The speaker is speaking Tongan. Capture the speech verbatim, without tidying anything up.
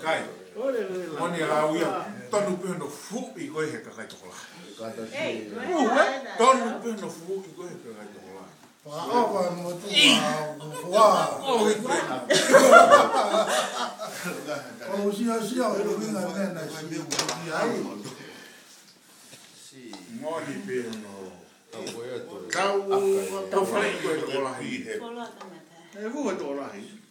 Kai. Moni a lau ia, tonu pē hono fuʻi ko ē he kakai tokolahi. Ui, ē? Tonu pē hono fuʻi ko ē he kakai tokolahi. Fakaʻofa mo tu a fua. ʻOi, ko e. ʻOku ou siosio ʻi he ʻuhinga meʻa naʻe siʻi ai. Moni pē hono. Tau, tau fai ko e tokolahi. E fuʻu tokolahi.